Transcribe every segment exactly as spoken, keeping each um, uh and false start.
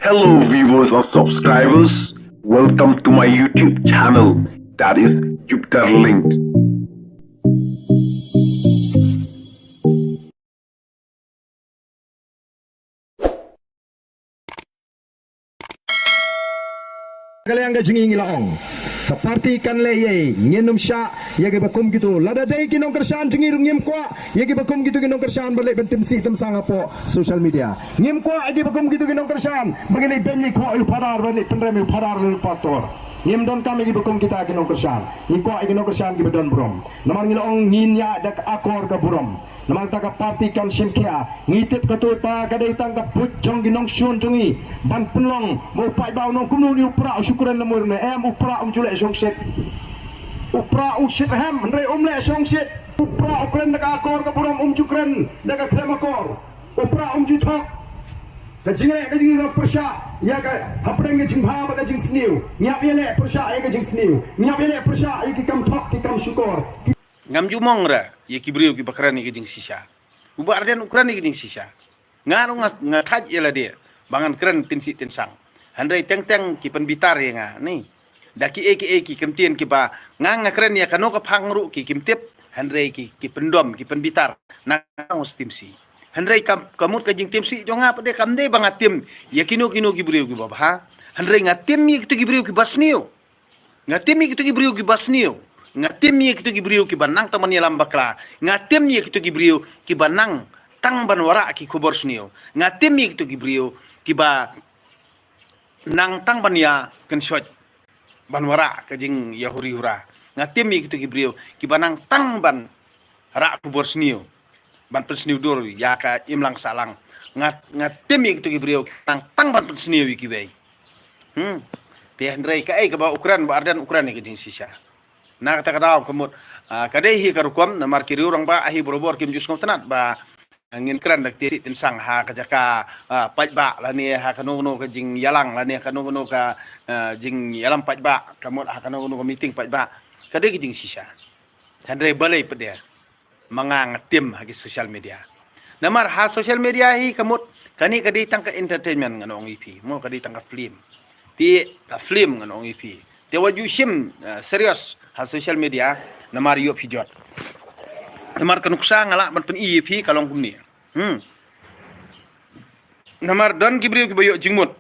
Hello viewers and subscribers, welcome to my YouTube channel, that is Jupiter Linked. Ka liang ka jingïeng ngi la ong, ka party kan leh ei ei, ngin ym shah ïa kiba kum kito. Lada dei ki nongkyrshan jong ngi ruh ngim kwah ïa kiba kum kito ki nongkyrshan ba leh ban tim sih tim sang hapoh social media. Ngim kwah ïa kiba kum kito ki nongkyrshan ba ngin ïa beiñ ïa u phadar, ba ngin ïa pynrem ïa u phadar lane u pastor. Ngim donkam ïa kiba kum kita ki nongkyrshan. Ngi kwah ïa ki nongkyrshan kiba don burom. Namar ngi la ong ngin ïaid da ka akor ka burom. Namar kata ka party kan shim khia. Ngi tip kato kata ka dei tang ka buit jong ki nongshun jong ngi ban pynlong ba u paidbah un ong kumno une u Prah u shu kren la mut ne em, u Prah um ju leh shongshit. U Prah u shitrhem hynrei um leh shongshit. U Prah u kren da ka akor ka burom, um ju kren da ka khlem akor. U Prah um ju thok. Ka jingleh ka jingïarap pyrshah ïa ka hapdeng ka jingbha bad ka jingsniew. Ngi hap ïaleh pyrshah ïa ka jingsniew. Ngi hap ïaleh pyrshah ïa ki kam thok, ki kam shukor. Ngam ju mong re ïa ki briew kiba kren ïa ka jingshisha. U Bah Ardent u kren ïa ka jingshisha. Nga ruh nga, nga thait ïa lade ba ngan kren tin sih tin sang. Hynrei teng teng ki pynbitar ïa nga ne da kiei kiei ki kyntien kiba nga, nga kren ïa kano ka phang ruh ki, kim tip. Hynrei ki, ki pyndom, ki pynbitar. Na nga ruh nga tim sih. Hynrei kam, ka mut ka jingtim sih jong nga pat de kam dei ba nga tim ïa kino kino ki briew kiba bha. Hynrei nga tim ïa kito ki briew kiba sniew. Nga tim ïa kito ki briew kiba sniew. Nga tim ïa kito ki briew kiba nang tang ban ïalam bakla. Nga tim ïa kito ki briew kiba nang tang ban wanrah ki khubor sniew. Nga tim ïa kito ki briew kiba nang tang ban ïa kynshoit, ban wanrah ka jingïahuri hura. Nga tim ïa kito ki briew kiba nang tang ban rah khubor sniew, ban pynsniew dur ïa ka imlang sahlang. Nga, nga tim ïa kito ki briew kiba nang tang ban pynsniew ïa kiwei. Hmm. Te hynrei kaei kaba u kren, Bah Ardent u kren ïa ka jingshisha. Na kata ka daw ka mut, ah, ka dei hi ka rukom, namar ki riew rangbah hi barabor kim ju sngewtynnat ba ngin kren da ka tin sih tin sang ha ka jaka, ah, paidbah lane ha kano kano ka jingïalang lane ha kano kano ka, ah, jingïalam paidbah, ka mut ha kano kano ka meeting paidbah. Ka dei ka jingshisha. Hynrei balei pat de ma nga nga tim ha ki social media. Namar ha social media hi ka mut kane ka dei tang ka entertainment ngan ong ïa phi, mo, ka dei tang ka film. Te ka film ngan ong ïa phi. Te wat ju shim, eh, serious ha social media namar ïoh phi jot. Namar ka nuksa nga lah ban pyni ïa phi ka long kumne. Hmm. Namar don ki briew kiba ïoh jingmut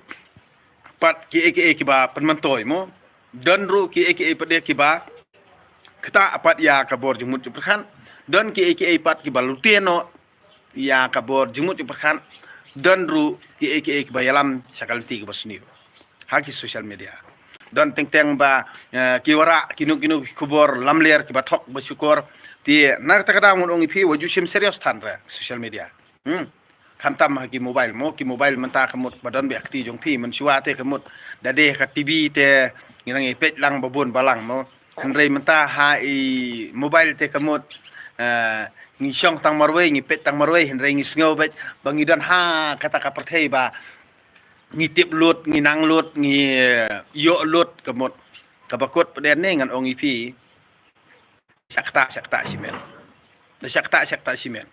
pat kiei kiei kiba pynmyntoi, mo. Don ruh kiei kiei pat de kiba ktah pat ïa ka bor jingmut jingpyrkhat. Don kiei kiei pat kiba lute noh ïa ka bor jingmut jingpyrkhat. Don ruh kiei kiei kiba ïalam sha ka lynti kaba sniew ha ki social media. Don teng teng ba, eh, ki wanrah kino kino ki khubor lamler kiba thok ba shukor. Te na kata ka daw ngan ong ïa phi wat ju shim serious than re social media. Hmm. Khamtam ha ki mobile, mo, ki mobile mynta ka mut ba don beit ha kti jong phi, mynshuwa te ka mut da dei ha ka T V te ngi nang ïa peit lang ba bun balang, mo. Hynrei mynta ha i mobile te ka mut, eh, ngi shong tang marwei, ngi peit tang marwei, hynrei ngi sngew beit ba ngi don ha kata ka pyrthei ba ngi tip lut, ngi nang lut, ngi, eh, ïoh lut ka mut. Kaba kut pat de ne ngan ong ïa phi. Shah ktah, shah ktah shimet. Da shah ktah, shah ktah shimet.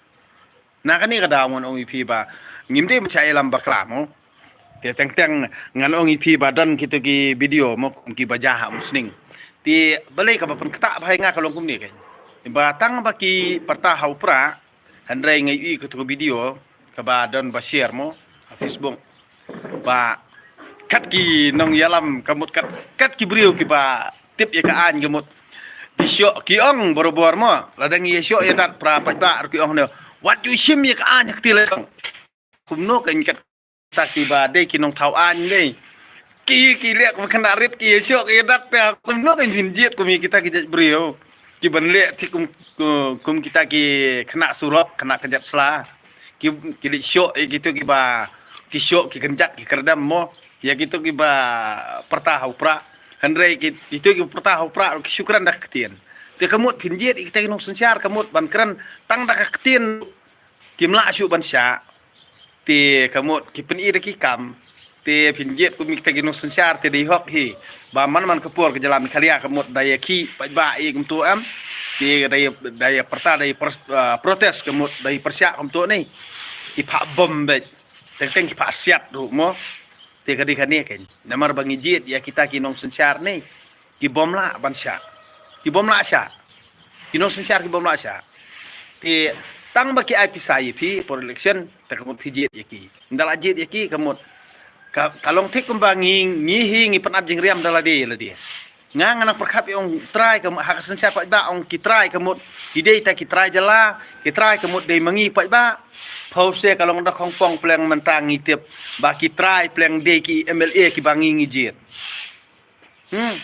Na kane ka daw ngan ong ïa phi ba ngim dei ban shah ïalam bakla, mo. Te teng teng ngan ong ïa phi ba don kito ki video, mo, kum kiba jia ha Umsning. Te balei kaba pynktah bha ïa nga ka long kumne kein. Ba tang ba ki pyrta ha u Prah, hynrei nga ïohi kito ki video kaba don ba share, mo, ha Facebook. Ba kat ki nongïalam ka mut, kat, kat ki briew kiba tip ïa ka aiñ ka mut, ki shoh ki ong barabor, mo, lada ngi ïa shoh ïa dat para paidbah ruh ki ong ne, wat ju shim ïa ka aiñ ha kti la jong. Kumno kein kata kiba dei ki nongthaw aiñ dei. Ki, ki leh kum khynnah rit, ki ïa shoh ki ïa dat te, kumno kein phin jied kum ïa kita ki jait briew kiban leh thik kum, kum kita ki khynnah surok, khynnah kynjat sla. Ki, ki leit shoh ïa kito kiba, ki shoh ki kynjat ki kyrdem, mo. Ïa kito kiba pyrta ha u Prah. Hynrei ki, kito kiba pyrta ha u Prah ki shu kren da ka ktien. Te ka mut phin jied ïa kita ki nongsynshar ka mut ban kren tang da ka ktien, kim lah shuh ban shah. Te ka mut ki pyni da ki kam. Te phin jied kum ïa kita ki nongsynshar te dei hok hi. Ba man man ka por ka jylla Meghalaya ka mut da ïa ki paidbah ïa kumto em. Te da ïa, da ïa pyrta, da ïa pr-, ah, protest ka mut da ïa pyrshah kumto ne. Ki phah bom beit. Teng teng ki phah siat ruh, mo. Te ka dei kane kein. Namar ba ngi jied ïa kita ki nongsynshar ne, ki bym lah ban shah. Ki bym lah shah. Ki nongsynshar ki bym lah shah. Te tang ba ki ai pisa ïa phi por election, te ka mut phi jied ïa ki. Ynda la jied ïa ki ka mut ka, ka long thik kumba ngi, ngi hi ngi pynap jingriam da lade lade. Nga nga nang pyrkhat ïa ong trai ka mut ha ka synshar paidbah ong ki trai ka mut ki dei ta ki trai jylla, ki trai ka mut dei ma ngi paidbah. Pause ka long da khongpong pleng mynta ngi tip ba ki trai pleng dei ki M L A kiba ngi ngi jied. Hmm.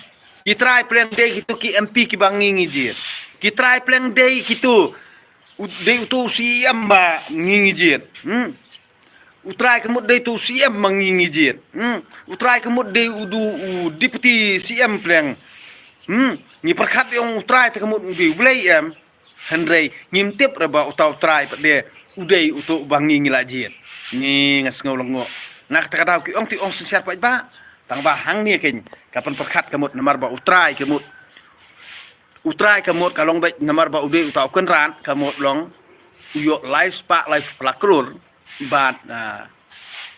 Ki trai pleng dei kitu ki M P kiba ngi ngi jied. Ki trai pleng dei kitu u-, dei utu C M ba ngi ngi jied. Hmm. U trai ka mut dei tu C M ma ngi ngi jied. Hmm. U trai ka mut dei u du u deputy C M pleng. Hmm. Ngi pyrkhat ïa ong u trai te ka mut u dei u Blei em. Hynrei ngim tip re ba uta u trai pat de u dei utu ba ngi ngi la jied. Ngi nga sngew lyngngoh. Na kata ka daw ki ong ti ong synshar paidbah. Tang ba hangne kein ka pynpyrkhat ka mut namar ba u trai ka mut. U trai ka mut ka long beit namar ba u dei uta u kynrad ka mut long u ïoh lai spah lai phew klur bad, ah,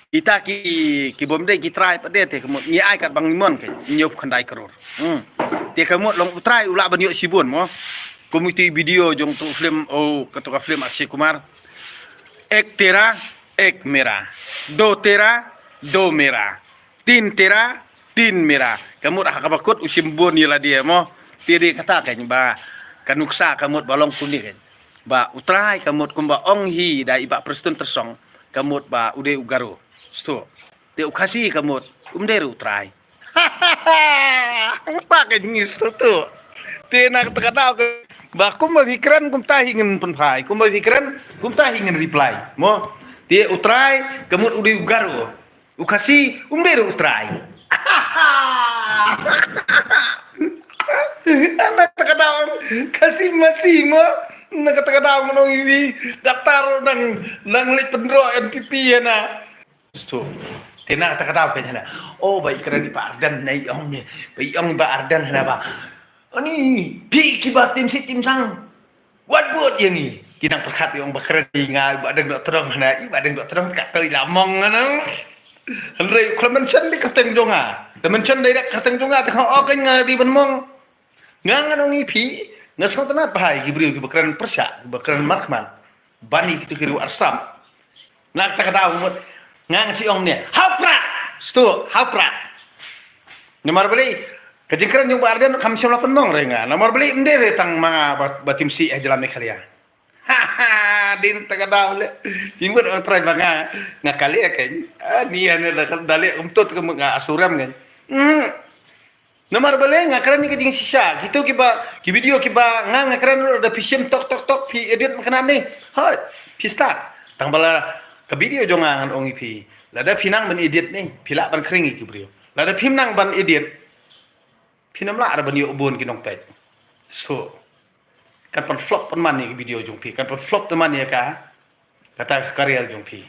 kita ki, ki bym dei ki trai pat de te ka mut ngi ai kat ba ngi mon kein hynñiew phew khyndai klur. Hmm. Te ka mut long u trai u lah ban ïoh shibun mo. Kum itu i video jong tu film, oh, katu ka film Akshay Kumar. Ek tera, ek mera. Do tera, do mera. Tin tera, tin mera. Ka mut ha kaba kut u shim bun ïa lade mo. Te dei kata kein ba ka nuksa ka mut ba long kumne kein. Ba u trai ka mut kumba ong hi da i Bah Prestone Tynsong ka mut ba u dei u Garo. Stu. Te u Khasi ka mut um dei re u trai. Ngta ka ngi sutu. Te na kata ka daw ka ba kumba phi kren kumta hi ngin pynphai. Kumba phi kren kumta hi ngin reply. Mo. Te u trai ka mut u dei u Garo. U Khasi um dei re u trai. Na kata ka daw Khasi masi mo. Na kata ka daw ngi wi daktar nang, nang leit pynro N P P ïa na. Stu. Te na kata ka daw kein hana. Oh, ba i kren i Bah Ardent na i ong ne. Ba i ong i Bah Ardent hana ba. Ani, phi kiba tim sit tim sang. Wat buat ïa ngi. Ki nang pyrkhat ïa ong ba kren i nga i Bah Deng Doh Trong hana. I Bah Deng Doh Trong ka to i la mong hana. Hynrei u khlem mention dei kyrteng jong nga. Te mention direct kyrteng jong nga te khang oh kein nga dei ban mong. Nga ngan ong ïa phi, nga sngewtynnat bha ïa ki briew kiba kren pyrshah, kiba kren markhmat. Ban ïa kitu ki riew arsap. Na kata ka daw mut, nga nga shu ong ne, hau pra! Stu, hau pra! Namar balei, ka jingkren jong Bah Ardent kam shym la pynmong re nga. Namar balei ym dei re tang ma nga ba, ba tim sih ha jylla Meghalaya. Ha ha, dei na kata ka daw le. Ki mut ong trai ba nga, nga kale kein. Ah, ni ane da, da le um tut ka mut nga asuram kein. Hmm. Namar balei nga kren ïa ka jingshisha. Kitu kiba, ki video kiba nga, nga kren ruh da phi shim tok tok tok phi edit ma kane ne. Hoi, phi start. Tang ba la ka video jong nga ngan ong ïa phi. Lada phi nang ban edit ne, phi lah ban khring ïa ki briew. Lada phim nang ban edit, phin ym lah re ban ïoh bun ki nongpeit. So, kan pynflop pynman ïa ki video jong phi, kan pynflop pynman ïa ka, kata ka career jong phi.